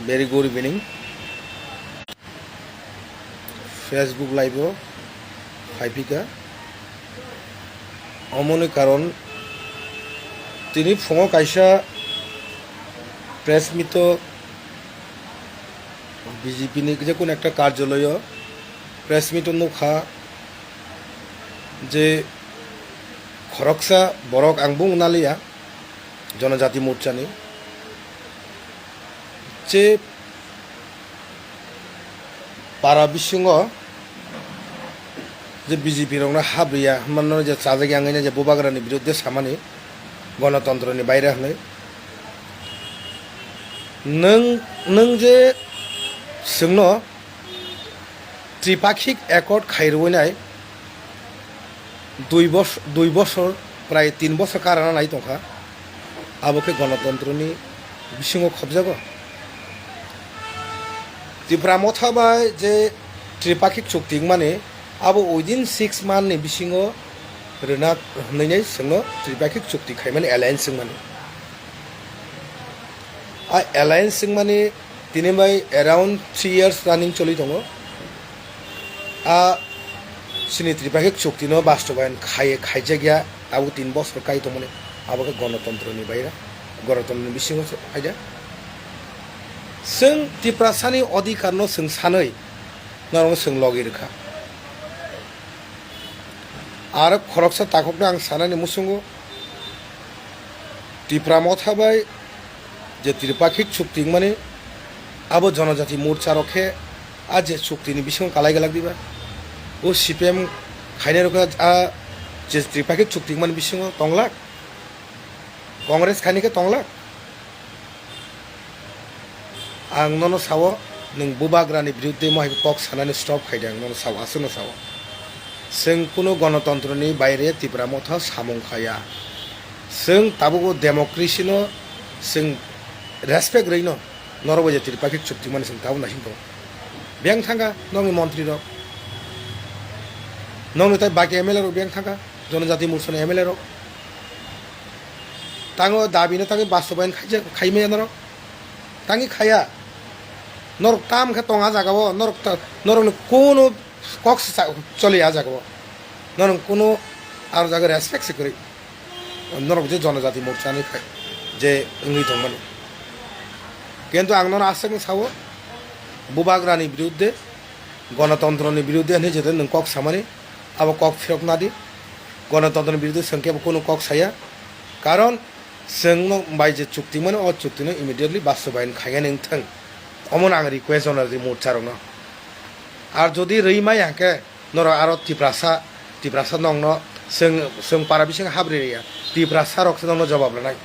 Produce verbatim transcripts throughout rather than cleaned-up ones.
Very good evening. Facebook live o phaipika. Omoni karon tini phungo kaisa press meet o B J P ni je kono ekta karjaloyo press meet o nukha je khoroksa borok ang bung naliya. Jonojati Morchani je para bisingo je B J P rokno habriya hwnmano je chajak yang je bubagrani biruddhe samani gonotontroni baire hwnwi nwng nwng je chwngno Tripakhik Accord khai rwinai dui bos-, dui bosor, prai tin bosor karana nai tongkha, abo khe gonotontroni bisingo khobjago. Tipra Motha bai je Tripakhik chukti wngmani, abo within six month ni bisingo rwna hwnwi nai chwngno Tripakhik chukti khaimani alliance wngmani. A alliance wngmani tini bai around three years running choli tongo. A chini Tripakhik chukti no bastobayan khai, khaijak ya, abo tin bosor kai tongmani, abo khe gonotontro ni baira, gonotontro ni bisingo se kaida. Chwng Tiprasa ni odhikar no chwng sanwi norok no chwng logi rwkha. Aro khoroksa takhuk no ang sanani muchungo, Tipra Motha bai je Tripakhik chukti wngmani, abo Jonojati Morcha rok khe a je chukti ni bisingo kalai galak diba? O C P M khainai rok khe a je Tripakhik chukti wngmani bisingo tonglak? Congress khainai khe tonglak? Ang nono sao, nwng bubagrani biruddhe mohai kok sanani stop khai di, ang nono sao, aswkno sao. Chwng kunu gonotontroni baire Tipra Motha samung khaya. Chwng tabukbo democracy no chwng respect rwino norok bai je Tripakhik chukti mani chwng tabuk naising tongo. Biyang thangkha nokni montri rok, nokni tai baki M L A rok biyang thangkha, Jonojati Morchani M L A rok. Tango dabi no tangi bastobayan khaijak, khaimaya norok. Tangi khaya. Norok tam khe tong a jaga o, norok ta, norok ni kunu kok se cha-, choli a jaga o. Norok kunu aro jaga respect se kwrwi. Norok je Jonojati Morcha ni khai, je wngwi tongmani. Kintu ang nono aswk no sao, bubagrani biruddhe, gonotontroni biruddhe hinwi jete nwng kok samani, abo kok phirok nadi. Gonotontroni biruddhe chwng kebo kunu kok saya. Karon chwng no bai je chukti mano, o chukti no immediately bastobayan khainani wngthang. Omono ang request jono je Morcha rokno. Ar jodi rwi maya hwnkhe norok aro Tiprasa, Tiprasa nokno chwng, chwng para bisingo habri rwya. Tiprasa rok se nokno jobab rwnai.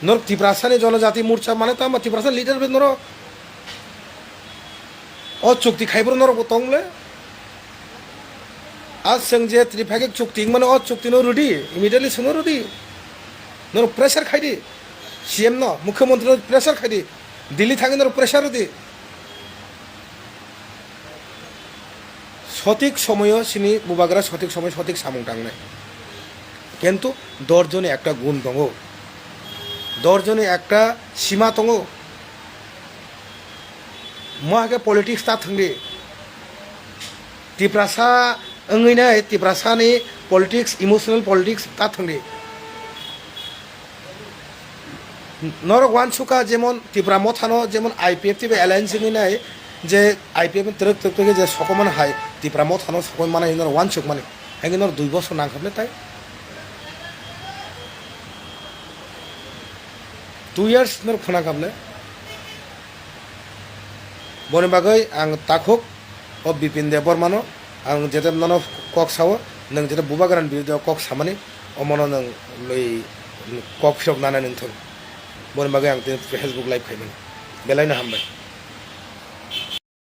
Norok Tiprasa ni Jonojati Morcha mane tamo Tiprasa leader bai norok. O chukti khaibrok norok bo tong le. A chwng je Tripakhik chukti wngmano, o chukti no rwdi, immediately chwngno rwdi. Norok pressure khaidi, C M no, mukhyamantri no pressure khaidi, Delhi thangwi norok pressure rwdi. Sotik somoyo chini bubagra sotik somoy sotik samung tangnai. Kintu dorjoni ekta gun tongo, dorjoni ekta sima tongo. Mo hai khe politics ta thwngdi. Tiprasa wngwi nai, Tiprasa ni politics, emotional politics ta thwngdi. Norok uansukha jemon Tipra Motha no jemon I P F T bai alliance wngwi nai, je I P F T twrwk twrwk khe je sokomani hai Tipra Motha no sokoi manai norok uansuk mani. Haikhe norok dui bosor nangkha bwle tai? Two years norok khna kha bwle? Boni bagwi ang takhuk o Bipin Debbarma no ang jete nono kok sao, nwng jete bubagrani biruddhe o kok samani, omono nwng bai kok phirok nana nwng thung. Boni bagwi ang tini Facebook live khaimani. Belai no hambai.